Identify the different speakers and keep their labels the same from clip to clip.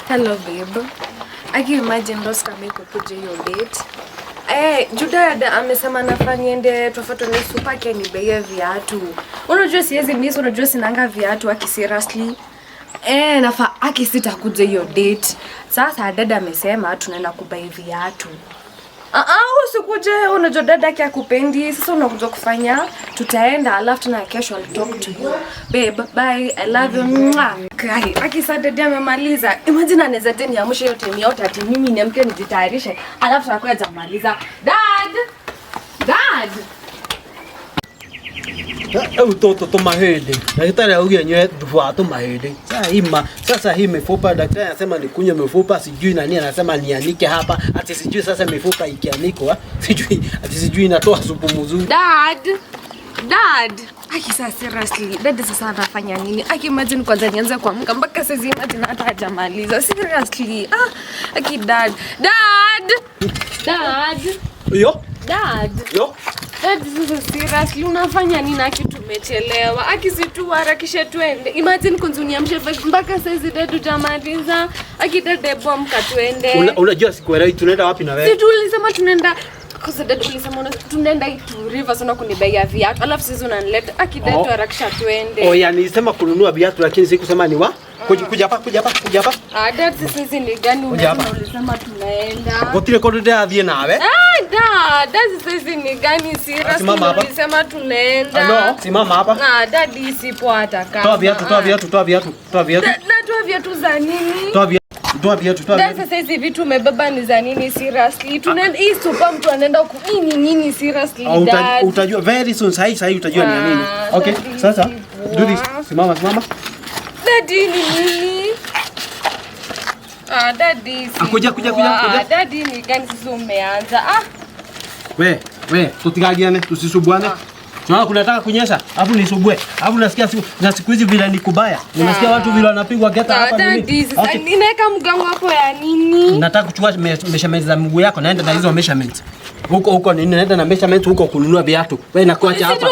Speaker 1: Hello babe. Aki imagine Rose kama kukuja hiyo date. Eh, Juda amesema nafaa niende tofauti na supake nibeye viatu. Unajua siwezi miss, unajua sinanga viatu aki seriously. Eh, nafaa aki sitakuja hiyo date. Sasa dada amesema tunaenda kubuy viatu. Ah ah, usikuje, unajua dada yake akupendi. Sasa unakuja kufanya, tutaenda alafu tena kesho I'll talk to you. Babe, bye. I love you. Mwah. Kai, aki sasa dada amemaliza. Imagine anaweza tena niamshe yote time yote ati mimi niamke nijitayarishe, alafu tunakuja jamaliza. Dad! Dad!
Speaker 2: Rĩu tũtũ tũmahĩndĩ, daktari auge nywe thubu wa tũmahĩndĩ. Sasa hii sasa hii mifupa daktari anasema nikunywe mifupa, sijui nani anasema nianike hapa, ati sijui sasa mifupa ikianikwa, sijui ati sijui inatoa supu mzuri.
Speaker 1: Dad! Dad! Aki sasa seriously, dad sasa anafanya nini? Aki imagine kwanza nianze kuamka mpaka sasa imagine hata hajamaliza. Seriously. Ah, aki dad. Dad! Dad!
Speaker 2: Yo,
Speaker 1: Dad!
Speaker 2: yo.
Speaker 1: Dad, sasa seriously unafanya nini? Aki tumechelewa. Aki si tu harakishe twende. Imagine kwanza uniamshe mpaka sasa dad hujamaliza. Aki dad, hebu amka twende.
Speaker 2: Unajua sikuelewi tunaenda wapi na
Speaker 1: Si
Speaker 2: wewe?
Speaker 1: tulisema tunaenda kwa dad, ulisema tunaenda Itu River sana kunibaia viatu. Alafu sisi unanileta. Aki dad,
Speaker 2: Oh.
Speaker 1: harakisha twende.
Speaker 2: Oh, ya nilisema kununua viatu lakini sikusema ni wa. Kuja kuja hapa, kuja hapa, kuja hapa.
Speaker 1: Ah, dad, sasa hizi ni gani
Speaker 2: Kuja hapa.
Speaker 1: unasema ulisema tunaenda?
Speaker 2: Gũtirĩ kũndũ ndĩrathiĩ nawe.
Speaker 1: Ah, dad, dad, sasa hizi ni gani serious?
Speaker 2: Simama hapa.
Speaker 1: Ulisema tunaenda.
Speaker 2: No, simama hapa.
Speaker 1: Ah, dad, sipo hata kama.
Speaker 2: Toa viatu, toa viatu, toa viatu, toa viatu.
Speaker 1: Natoa viatu za nini?
Speaker 2: Toa viatu, toa viatu, toa
Speaker 1: Dad,
Speaker 2: viatu.
Speaker 1: sasa hizi vitu umebeba ni za nini seriously? Tunaenda hii super, mtu anaenda ku hii ni nini seriously, dad?
Speaker 2: Utajua very soon, sahi sahi utajua ni ya nini.
Speaker 1: Ah,
Speaker 2: Okay,
Speaker 1: daddy,
Speaker 2: sasa do this.
Speaker 1: poa.
Speaker 2: Simama, simama.
Speaker 1: Daddy, ni nini? Ah, daddy, si
Speaker 2: Ah, kuja, kuja, kuja,
Speaker 1: poa.
Speaker 2: kuja.
Speaker 1: Daddy, ni gani sasa umeanza? Ah,
Speaker 2: We, we, tutigagiane, tusisubuane. Tunaona kunataka kunyesha, alafu nisubue. Alafu nasikia siku, na siku hizi vile ni kubaya. Unasikia watu vile wanapigwa geta
Speaker 1: ah,
Speaker 2: hapa nini?
Speaker 1: daddy, sasa
Speaker 2: Okay.
Speaker 1: ninaweka mgongo hapo ya nini?
Speaker 2: Nataka kuchukua measurements za mguu yako, naenda na hizo measurements. Huko huko nini, naenda na measurements huko kununua viatu. Wewe nakuacha hapa.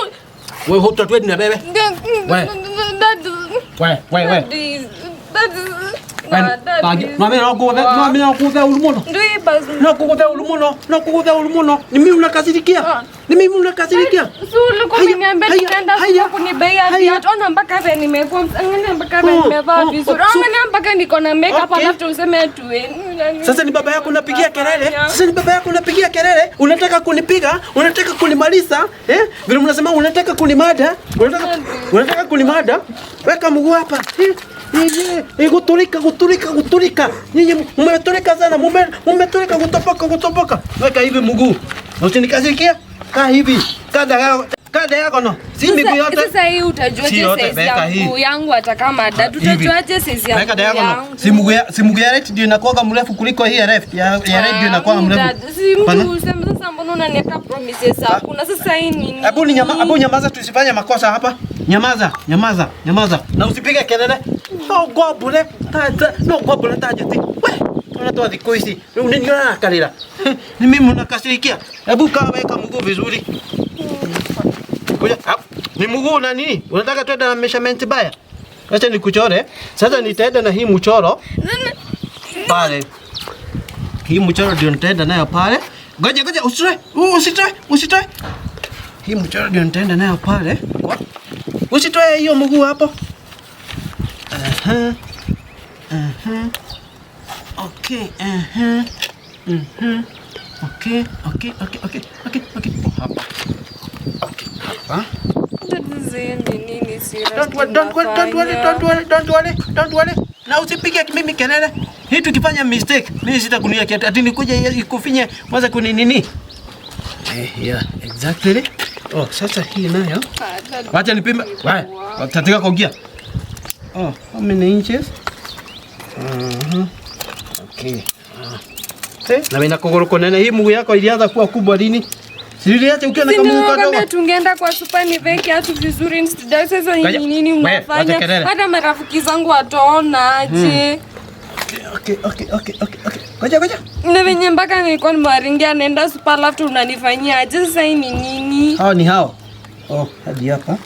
Speaker 2: Wewe hutatuedi na wewe. We.
Speaker 1: Daddy,
Speaker 2: We, we, we.
Speaker 1: daddy, daddy, ah, daddy,
Speaker 2: Mami no kuguthe, mami no kuguthe uru muno.
Speaker 1: Ndio hii basi.
Speaker 2: No kuguthe uru muno, no kuguthe uru muno. Ni mimi unakasirikia. Ni mimi unakasirikia.
Speaker 1: Si ulikuwa
Speaker 2: Haya,
Speaker 1: umeniambia
Speaker 2: haya,
Speaker 1: tunaenda
Speaker 2: haya,
Speaker 1: soko kunibeia
Speaker 2: haya.
Speaker 1: viatu. Ona mpaka vile nimekuwa, angalia mpaka vile
Speaker 2: Oh,
Speaker 1: nimevaa
Speaker 2: oh,
Speaker 1: vizuri.
Speaker 2: oh, so-
Speaker 1: Angalia mpaka niko na makeup
Speaker 2: Okay.
Speaker 1: alafu useme tu
Speaker 2: Sasa ni baba yako unapigia kelele? Sasa ni baba yako unapigia kelele? Unataka kunipiga? Unataka kunimaliza? Eh? Vile mnasema unataka kunimada? Unataka kunimada? Weka mguu hapa. Eh, eh, eh, guturika guturika guturika. Nyinyi mmeturika sana, mmeturika kutopoka kutopoka. Weka hivi mguu. Usinikasirikia? Kaa hivi. Kada yako, kada yako no. Si miguu yote.
Speaker 1: Sasa hii
Speaker 2: Si
Speaker 1: utajuaje
Speaker 2: yote,
Speaker 1: size
Speaker 2: weka
Speaker 1: ya
Speaker 2: hii.
Speaker 1: mguu yangu hata kama dad?
Speaker 2: Hivi.
Speaker 1: Utajuaje size ya
Speaker 2: Weka
Speaker 1: mguu
Speaker 2: diagonal.
Speaker 1: yangu?
Speaker 2: Si mguu ya right ndio inakuwa mrefu kuliko hii ya left. Ya right ndio inakuwa mrefu.
Speaker 1: Dad, si
Speaker 2: Hapana.
Speaker 1: mtu useme sasa mbona unaniweka promises hakuna. Sasa hii ni nini?
Speaker 2: Hebu ni nyama, hebu nyamaza tusifanye makosa hapa. Nyamaza, nyamaza, nyamaza. Na usipige kelele. No gobule, taja, no gobule taja ti. We, unatoa thikũ ici. Rĩu nĩ niĩ ũrakarĩra. Ni mimi unakasirikia. Hebu kaa weka mguu vizuri. Kuja, ni mguu na nini? Unataka twende na measurement baya? Acha nikuchore. Sasa nitaenda na hii mchoro pale. Hii mchoro ndio nitaenda nayo pale. Ngoja ngoja, usitoe, usitoe, usitoe. Hii mchoro ndio nitaenda nayo pale. Usitoe hiyo mguu hapo. Aha. Aha. Okay, aha. Mhm. Okay, okay, okay, okay, okay, okay. Oh, hapa. Okay, hapa.
Speaker 1: Dad, sasa hii ni nini serious?
Speaker 2: Don't worry, don't worry, don't worry, don't worry, don't worry, don't worry. Na usipige mimi kelele. Hii tukifanya mistake, mimi sitakunia kiatu. Ati nikuje ikufinye kwanza kuni nini? Eh, yeah, exactly. Oh, sasa hii nayo. Wacha nipime. Wewe, tatika kuongea. Oh, how many inches? Mhm. Okay. Ah. Eh, na mimi nakuguru kunene hii mguu yako ilianza kuwa kubwa lini? Si iliacha ukiwa na
Speaker 1: Si
Speaker 2: kamguu
Speaker 1: nilikwambia
Speaker 2: kadogo.
Speaker 1: tungeenda kwa super nivae kiatu vizuri instead. Sasa
Speaker 2: Ngoja.
Speaker 1: ni nini
Speaker 2: We, wacha
Speaker 1: unafanya?
Speaker 2: kelele.
Speaker 1: Hata marafiki zangu wataona aje.
Speaker 2: Okay, okay, okay, okay, okay. Ngoja, ngoja.
Speaker 1: Na venye mpaka nilikuwa nimewaringia naenda super alafu unanifanyia aje? Sasa hii ni nini?
Speaker 2: Hao ni hao. Oh, hadi hapa.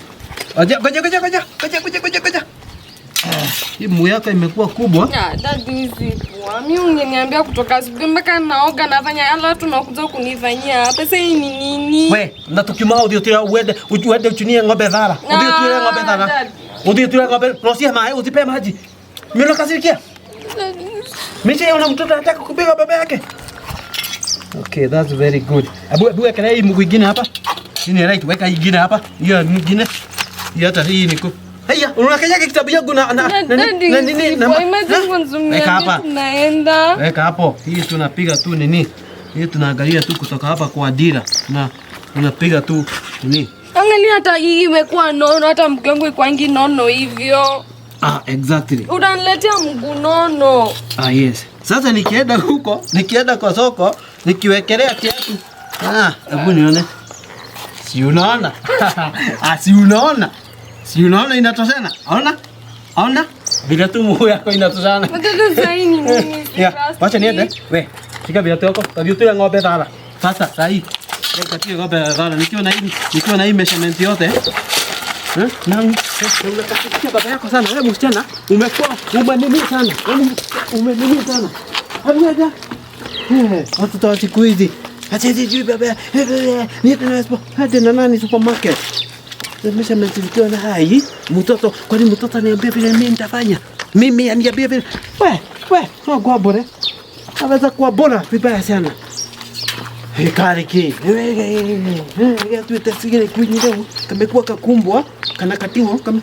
Speaker 2: Ngoja, ngoja, ngoja, ngoja. Ngoja, ngoja, ngoja, ngoja. Hii mguu yako imekuwa kubwa.
Speaker 1: Ah, daddy hizi poa. Mimi ungeniambia kutoka asubuhi mpaka naoga nafanya ala tunakuja kunifanyia hapa. Sasa hii ni nini?
Speaker 2: We, na tukiuma uthi utira uende uende uchunie ng'ombe thara. Uthi utuire ng'ombe thara.
Speaker 1: Daddy.
Speaker 2: Uthi utuire ng'ombe rosie maĩ uzipe maji. Mimi nakasirikia.
Speaker 1: Daddy.
Speaker 2: Mimi una mtoto anataka kupiga baba yake. Okay, that's very good. Abu abu wekelea hii mguu ingine hapa. Hii ni right, weka ingine hapa. Hiyo nyingine. Hiyo hata hii ni ku. Haya, unakanyaga kitabu yangu na na na
Speaker 1: Daddy,
Speaker 2: na nini na
Speaker 1: poa. Imagine
Speaker 2: ha?
Speaker 1: kwanza
Speaker 2: Weka
Speaker 1: uniambie
Speaker 2: hapa.
Speaker 1: tunaenda.
Speaker 2: Weka hapo. Hii tunapiga tu nini? Hii tunaangalia tu kutoka hapa kwa dira. Na unapiga tu nini?
Speaker 1: Angalia hata hii imekuwa nono, hata mguu wangu ikwangi nono hivyo.
Speaker 2: Ah, exactly.
Speaker 1: Unaniletea mguu nono.
Speaker 2: Ah, yes. Sasa nikienda huko, nikienda kwa soko, nikiwekelea kiatu. Ah, hebu nione. Si unaona? Ah, si unaona? Si unaona inatoshana? Ona? Ona? Vile tu mguu yako inatoshana.
Speaker 1: Mtoto sasa hii ni nini?
Speaker 2: Ya, wacha niende. We, shika viatu yako. Viatu ya ng'ombe thara. Sasa, sahi. Katia ng'ombe thara. Nikiwa na hii measurement yote. Eh? Na unakasikia baba yako sana. Wewe msichana, umekuwa umenini sana. Wewe umenini sana. Abiaja. Eh, watoto wa siku hizi. Acha hizi juu baba. Ni tena hadi na nani supermarket. Measurement zikiwa na hai. Mtoto, kwani mtoto aniambia vile mimi nitafanya? Mimi aniambia vile. We, we, no kwa bure. Aweza kuwa bora vibaya sana. Kariki. Tuitesigire kuinyire kamekuwa kakumbwa kana katiwo kame.